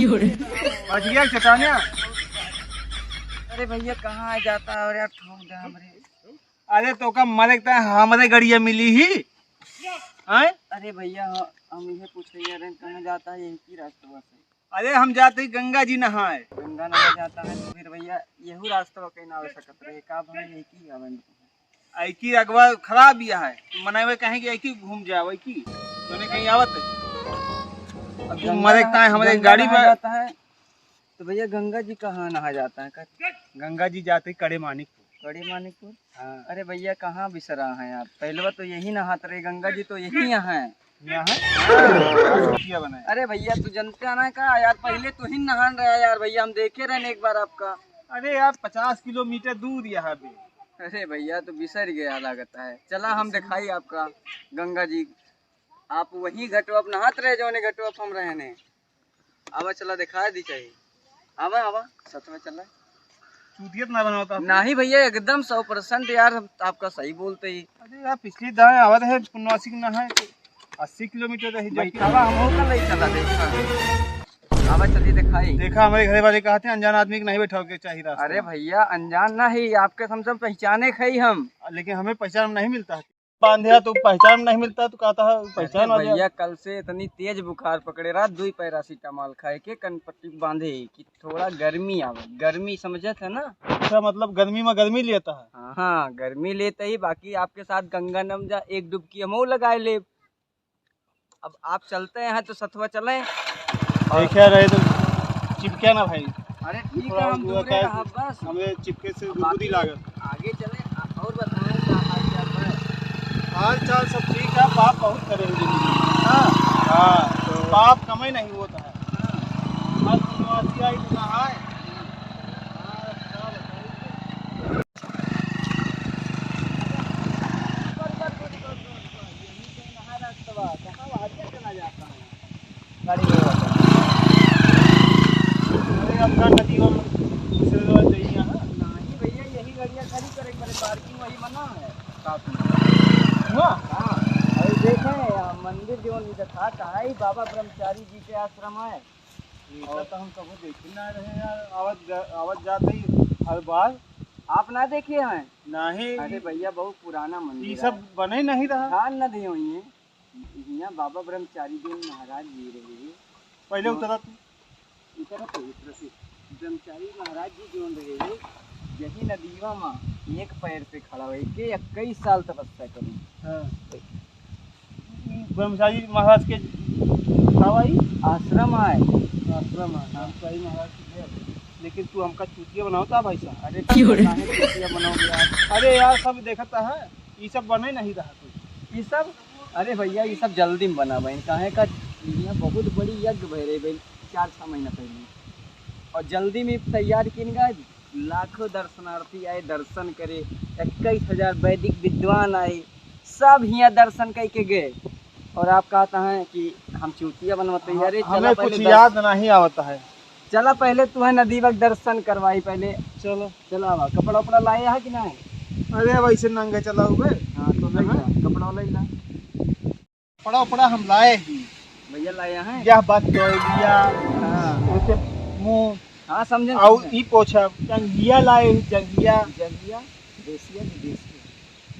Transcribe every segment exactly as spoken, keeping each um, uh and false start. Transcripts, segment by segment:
बच गया चटानिया। अरे भैया, कहाँ जाता है और यार, ठोक दे हमरे। अरे, तोका मरे के ताईं हमरे गड़िया मिली ही। हैं? अरे भैया, ह-, हम इहे पूछे रहे, कहाँ जाता है, यही की रास्ता बस है। अरे, हम जाते ही गंगा जी नहाए। गंगा नहाए जाता है तो फिर भैया, यहू रास्ता कहीं ना हो सकत रहे, का भाई, यही की आवन। ऐकी अगवा खराब यह है, मनई कहें कि ऐकी घूम जाओ, ऐकी तूने कहीं आवत है। अब तू गंगा मरे के ताईं हमरे गंगा गाड़ी नहाए में जाता है। तो भैया, गंगा जी कहाँ नहा जाता है? गंगा जी जाते कड़े मानिकपुर। कड़े मानिकपुर? हाँ। अरे भैया, कहाँ बिसरा है आप? पहले तो यही नहात रहे, गंगा जी तो यही यहाँ है। यहाँ है? हाँ, चुटिया बनाए। अरे भैया, तू जनते है ना का यार, पहले तू ही नहान रहा यार भैया, हम देखे रहे एक बार आपका। अरे यार, पचास किलोमीटर दूर यहाँ पे। अरे भैया, तू बिसर गया लागत है। चला, हम दिखाई आपका गंगा जी। आप वही घटवा पे नहात रहे, जौने घटवा पे हम रहे ने। आवा, चला, दिखा दी चाहिए। आवा, आवा, सच में चला। चूतियत ना बनाओ तो आप। नहीं भैया, एकदम सौ परसेंट यार, हम आपका सही बोलते ही। अरे यार, पिछली दाएं आवत है पुनवासी के नहाए, तो अस्सी किलोमीटर रही, जबकि बैठावा, हम होकर ले चला, देखा। आवा, चलिए, दिखाई। देखा, हमारे घरे वाले कहते हैं, अनजान आदमी को नहीं बैठाओ के चाहिए रास्ता अरे में। भैया, अनजान नहीं, आपके हम सब पहचाने खई हम। लेकिन हमें पहचान नहीं मिलता है। बांधे तो पहचान नहीं मिलता, तो कहता है पहचान अरे वाले। भैया, कल से इतनी तेज बुखार पकड़े रहा, दो ही पैरासीटामोल खाए के कनपट्टी बांधे कि थोड़ा गर्मी आवे, गर्मी समझत है ना? अच्छा, मतलब गर्मी में गर्मी लेता है। हाँ, हाँ, गर्मी लेते ही, बाकी आपके साथ गंगा नम जा, एक डुबकी हमहू लगाए ले। अब आप चलते हैं तो सथवा चलें। और देखा रहे तो चिपके ना भाई। अरे ठीक है, थोड़ा हम वो दूरे क्या, रहब बस। हमें चिपके से अब गुदगुदी आगे, लागत। आगे चलें, आ-, और बताएं क्या हाल चाल है? हाल चाल सब ठीक है, पाप बहुत करे हैं जिंदगी में। हाँ। हाँ, तो पाप कमे नहीं होता है। हाँ। बस निवासी आई तो नहाए। हाँ, क्या बताएं? कहाँ रास्ता बा? कहाँ आगे चला जाता है? गाड़ी में बा। अरे, अपना नदी में दूसरे रोड जाइए, हाँ। नहीं भैया, यही गाड़ियाँ खड़ी करे के बड़े, पार्किंग वही मना है साथ में। हुआ? हाँ, अरे देखें, यहाँ मंदिर जो उनके था, कहाँ ही बाबा ब्रह्मचारी जी के आश्रम है। ये और सब तो हम कबो देखे ना रहे यार, आवत जा-, आवत जाते ही हर बार। आप ना देखे हैं? नहीं। अरे भैया, बहुत पुराना मंदिर ये सब है। बने नहीं रहा। ध्यान न दिए होइए। यहाँ बाबा ब्रह्मचारी देव महाराज जी रहे। पहले तो उतरा तू। उतरा तो, उतरा से। ब्रह्मचारी महाराज जी जो रहे, यही नदीवा में एक पैर पे खड़ा हुए के इक्कीस साल तपस्या करी। हाँ। ब्रह्मचारी महाराज के का भाई? आश्रम आए। आश्रम आए, हाँ। ब्रह्मचारी महाराज के घर। लेकिन तू हमका चूतिया बनावता भाई साहब। अरे क्यों रे? काहे चूतिया बनाओगे यार? अरे यार, सब देखता है, ये सब बने नहीं रहा कुछ। ये सब, अरे भैया, ये सब जल्दी में बना बहन, काहे का यहाँ बहुत बड़ी यज्ञ भय रहे बहन, चार छः महीना पहले, और जल्दी में तैयार किन गए, लाखों दर्शनार्थी आए दर्शन करे, इक्कीस हजार वैदिक विद्वान आए, सब हियाँ दर्शन करके गए। और आप कहता है कि हम चूतिया बनवाते हैं। हाँ, अरे, चला हमें पहले कुछ दर्श-, याद नहीं आवता है। चला पहले तू है नदी वक्त दर्शन करवाई पहले। चलो। चला आवा, कपड़ा उपड़ा लाए है कि नहीं? अरे, वैसे नंगे चला हुए। हाँ, तो ले हाँ। जा, कपड़ा ले ला। कपड़ा उपड़ा हम लाए ही। भैया लाए हैं? यह बात तो लिया। हाँ। उसे मुंह हाँ, समझे, और समझे। ई पोछा, जंघिया लाए ही, जंघिया। जंघिया, देसिया, विदेसिया।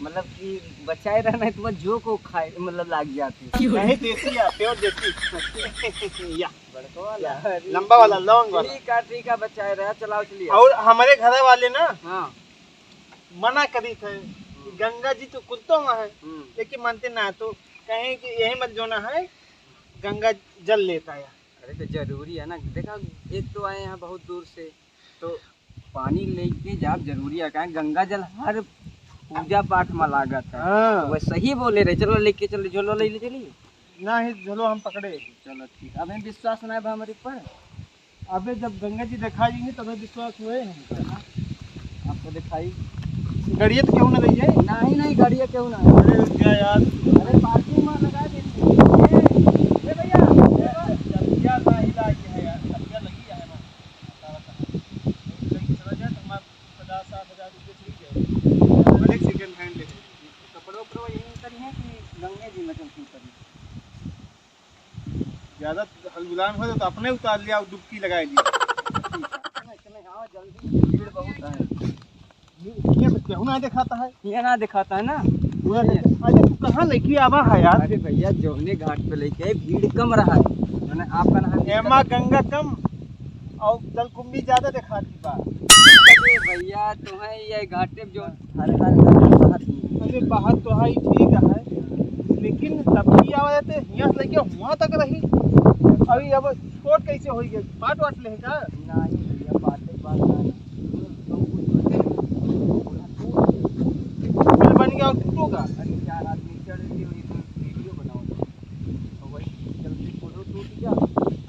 मतलब कि बचाए रहना है, तुम्हारा जो को खाए, मतलब, लाग जाते। नहीं, देसिया, pure देसी। या। बड़को वाला। लंबा वाला, long वाला। ठीक है, ठीक है, बचाए रहा, चलाओ, चलिए। और हमारे घर वाले ना हाँ। मना करी थे कि गंगा जी तो कुत्तों में है, हम्म। लेकिन मानते ना, तो कहें कि यही मत जोना है, गंगा जल लेता है। अरे, तो जरूरी है ना, देखा, एक तो आए हैं बहुत दूर से, तो पानी लेके जाब जरूरी है, काहे गंगा जल हर पूजा पाठ में लागत है। हाँ। तो वह सही बोले रहे, चलो लेके चलो, झोलो ले ले चली। नहीं, झोलो हम पकड़े। चलो ठीक, अब हम विश्वास ना है हमरे पर। अबे जब गंगा जी दिखाई देंगे तबे विश्वास हुए हमका। आपको दिखाई। गड़िया तो क्यों ना रही है? नहीं, नहीं, गड़िया क्यों ना है? अरे रुक जा यार। अरे पार्किंग में लगा देंगे। ए, ए भैया, ए भाई। जब क्या साहिल आ गया है यार, जब क्या लगी है ना? पचास साठ हजार रुपये चली जाए। भले second hand ले लीजिए। कपड़ा उपड़ा यहीं करी है कि गंगे जी में चलती करी? ज़्यादा हल बुलान हो तो अपने उतार लिया और डुबकी लगाई लिया। भीड़ बहुत है। ये तो केहू ना दिखाता है। ये ना दिखाता है ना। पूरा देख-, अरे तू कहाँ लेके आवा है यार? अरे भैया, जौने घाट पे लेके आए, भीड़ कम रहा है। मैंने आपका नाम एमा गंगा कम और जलकुंभी ज्यादा दिखाती बा। अरे भैया, तुम्हें ये घाटे जो हर, हर, हर, हर, अरे बात तो है, ठीक है, लेकिन तब भी आवा जाते हियाँ से लेके हुआँ तक रही। अभी अब छोट कैसे होई गए? पाट वाट ले का? नहीं भैया, पाटे बात ना। फिर बन गया और टूटोगा। अरे चार आदमी चढ़ लिए वही तो वीडियो बनाओ। तो वही चलते फोटो टूट गया।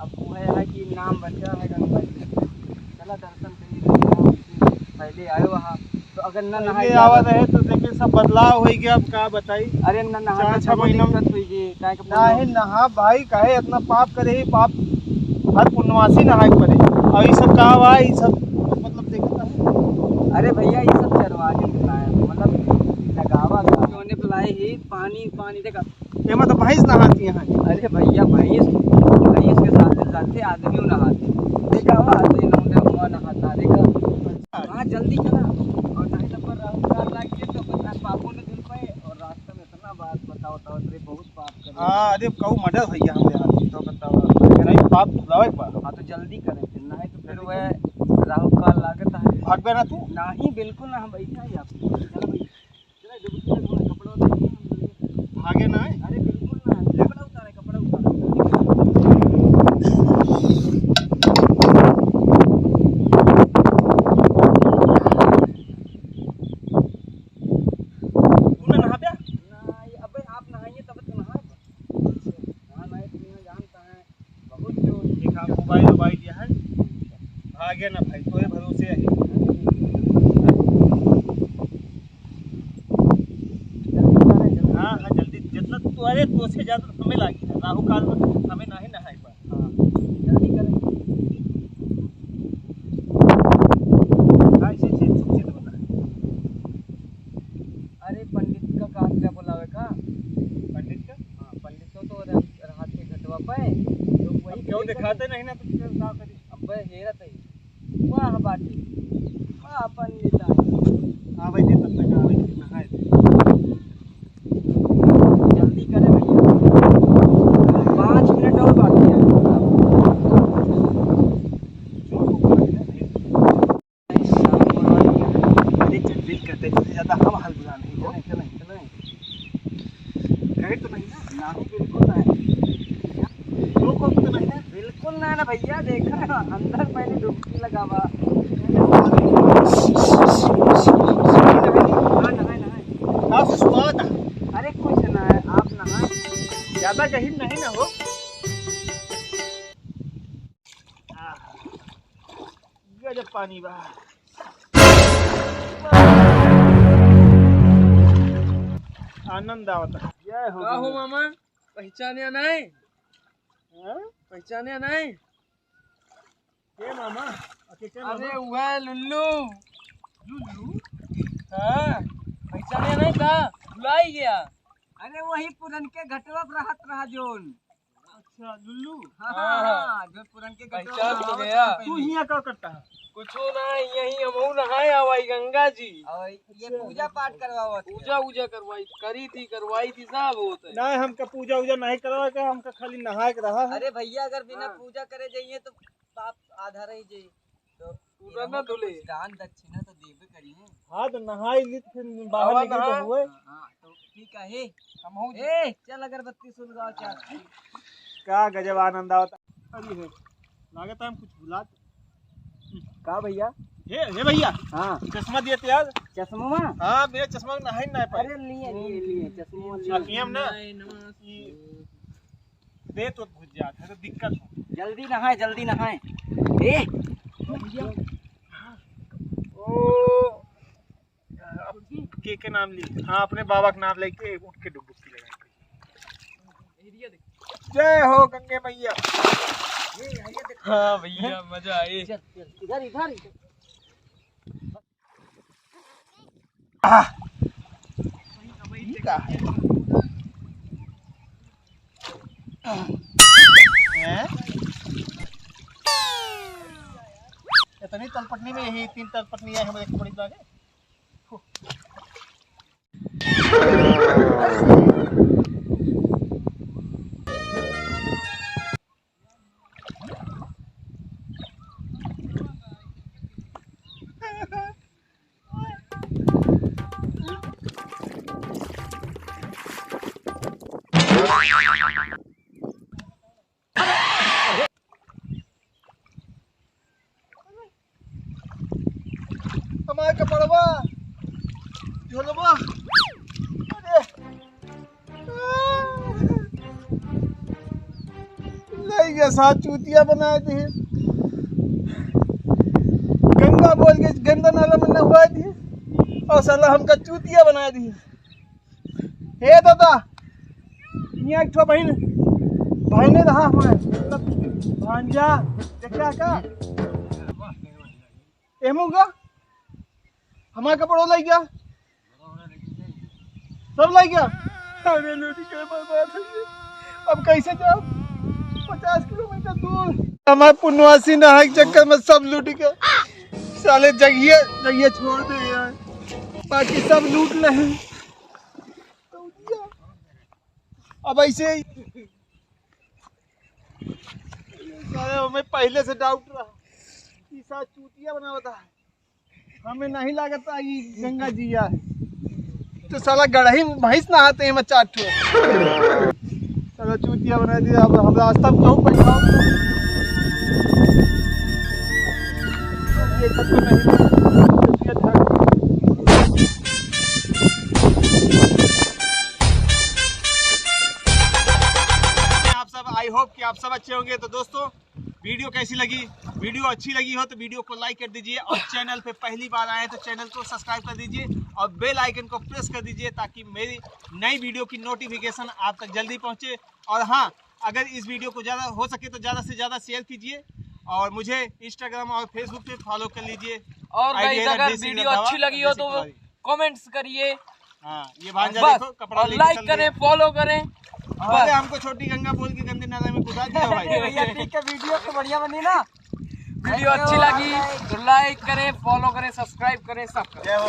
अब वो है, है कि नाम बचा है गंगा जी। चला दर्शन करिए, पहले आए वहाँ। तो अगर न नहाए ये आवा रहे तो देखिए सब बदलाव हो गया। अब का बताई? अरे न नहा चार छह महीना में दिक्कत हुई जी, काहे के नहीं नहा भाई, काहे इतना पाप करे ही, पाप हर पुण्यवासी नहाए के पड़े। और ये सब का बा, ये सब मतलब देखत है। अरे भैया, ये सब चरवाहे के लाए हैं, मतलब लगावा का। उन्होंने बुलाए ही पानी, पानी देखा। एमा तो भैंस नहाती है। अरे भैया, भैंस, भैंस के साथ साथ आदमी नहाते। देखा हुआ आदमी नहाते, हुआ नहाता, देखा। हाँ, जल्दी चला। और नहीं तो पर राहु काल लाग गया तो अपना पापों में धुल पाए। और रास्ता में इतना बात बताओ, बताओ, अरे बहुत बात कर। हाँ, अरे कहू मर्डर हो गया हमरे हाथ में, तो बताओ। नहीं, पाप धुलावे के बाद। हाँ, तो जल्दी करें फिर, नहीं तो फिर वह राहु काल लागत है। भागबे ना तू? नहीं, बिल्कुल ना, हम बैठा ही आप। चलो भाई, चलो, डुबकी लगाओ, कपड़ा उतार के हम लोग भागे ना है? अरे बिल्कुल ना, कपड़ा उतारे, कपड़ा उतारे। तू ना नहा बे? ना, ये, अबे आप नहाइए तब तो नहा। नहा, नहाए तो बिना जानता है। बहुत जो देखा, मोबाइल वोबाइल ये है, भागे ना भाई, तोरे भरोसे है। हाँ, हाँ, जल्दी, जितना तू, अरे, तोसे ज्यादा हमें लागी ना, राहु काल में हमें ना ही नहाए पा। हाँ, जल्दी करें। हाँ, इसे छेद, छेद बता। अरे, पंडित का कहा क्या बुलावे का? पंडित का? हाँ, पंडित तो, तो रह-, रहत के घटवा पे, तो वही अब क्यों दिखाते नहीं ना, तो फिर का करी? अबे हेरत है। वाह बाटी, वाह पंडित आए। हाँ भाई, दे तब तक आवे, नहाए दे। जल्दी करे भैया, पाँच मिनट और बाकी है। अरे चल, बिल करते, तुझे ज्यादा हम हल बुला नहीं, चले, चले, चले। कहे तो नहीं ना? नहीं, बिल्कुल नहीं। लोग को तो नहीं ना? बिल्कुल ना, ना भैया, देखा ना, अंदर पहले डुबकी लगावा। हाँ, नहाए, नहाए। का स्वाद है? अरे कुछ ना है, आप नहाए। ज्यादा गहिर नहीं ना हो। आह। गजब पानी बा। आनंद आवता। जय हो का हो गणेश। मामा, पहचाने नहीं? हाँ? पहचाने नहीं? के मामा? अके के मामा? अरे वह लुल्लू। लुल्लू? हाँ, पहचाने नहीं का? भुलाई गया। अरे वही पुरन के घटवा पर रहत रहा जोन। अच्छा, लुल्लू। हाँ, हाँ, हाँ। हाँ, जो पुरन के गटवा पहचान तो वाला गया। तू हियाँ का करता है? कुछो ना, यही हमहू नहाए आवाई गंगा जी। और ये अच्छा। पूजा पाठ करवावत है। पूजा उजा करवाई, करी थी, करवाई थी, सब होत है। नहीं, हमका पूजा उजा नहीं करवा के, हमका खाली नहाए के रहा है। अरे भैया, अगर बिना हाँ। पूजा करे जाइए तो पाप आधा रह जाई। तो तू इनहू ना तो धुले। कुछ दान दक्षिणा तो देबे करिए। हाँ, तो नहाई ली तो फिर बाहर आवा निकल नहा। तो हुए। हाँ, हाँ, तो ठीक है। हमहू ए, चल अगरबत्ती सुलगाओ, चल। का गजब आनंद आवता। अरे हे, लागत है हम कुछ भुला दे। का भैया? हे, हे भैया। हाँ। चश्मा दिए थे यार। चश्मा? हाँ, मेरा चश्मा नहाई ना पाए। अरे लिए, लिए, लिए, चश्मा लिए। अखियाँ में ना, नहीं, नमस्ते। दे तो बुझ जात है, तो दिक्कत हो। जल्दी नहाए, जल्दी नहाए। ए! ओ, अब के, के नाम ली? हाँ, अपने बाबा के नाम लेके उठ के डुबकी लगा। जय हो गंगे मैया। हाँ भैया, मजा आई। चल, चल, इधर, इधर, इधर। आह! ई का है? हैं? इतनी तलपटनी में यही तीन तलपटनी है, हमें एक बड़ी लागे। हमार कपड़वा, झोलवा, अरे, लइ गया साथ चूतिया बनाइ दिहे। गंगा बोल के गंदा नाला में नहवाइ दिहे और साला हमका चूतिया बनाइ दिहे। हे दादा, यहाँ एक ठो बहिन, बहिने रहा हमारे, मतलब, भांजा, देखा का? एमू का? हमार कपड़ो लइ गया, सब लइ गया। अरे लूटी के बर्बाद हो गया। अब कैसे जाओ? पचास किलोमीटर दूर। हमार पुनवासी नहाए के चक्कर में सब लूट के साले जगिए, जगिए छोड़ दे यार, बाकी सब लूट ले हैं। अब ऐसे ही साले हमें पहले से डाउट रहा कि साला चूतिया बनावता है, हमें नहीं लागता कि गंगा जी है। तो साला गड़ही में भैंस नहाते हैं, मैं चार ठो। साला चूतिया बना दिया, अब हम रास्ता में कहूँ बैठा। ये खत्म नहीं। आप सब, आई होप कि आप सब अच्छे होंगे। तो दोस्तों, वीडियो कैसी लगी? वीडियो अच्छी लगी हो तो वीडियो को लाइक कर दीजिए, और चैनल पे पहली बार आए हैं तो चैनल को सब्सक्राइब कर दीजिए और बेल आइकन को प्रेस कर दीजिए, ताकि मेरी नई वीडियो की नोटिफिकेशन आप तक जल्दी पहुंचे। और हाँ, अगर इस वीडियो को ज़्यादा हो सके तो ज़्यादा से ज़्यादा शेयर कीजिए, और मुझे इंस्टाग्राम और फेसबुक पे फॉलो कर लीजिए। और आईडी गाइस, है अगर रणवीर सिंह वीडियो रंधावा, अच्छी लगी हो रणवीर सिंह तो तिवारी। कमेंट्स करिए। हाँ, ये भांजा बस, देखो, कपड़ा और लेके लाइक चल करें, दिया। फॉलो करें। अरे, बस। हमको छोटी गंगा बोल के गंदे नाला में कूदा दिया भाई। भैया, ठीक है, वीडियो तो बढ़िया बनी ना? वीडियो अच्छी लगी तो लाइक करें, फॉलो करें, सब्सक्राइब करें, सब करें। जय हो।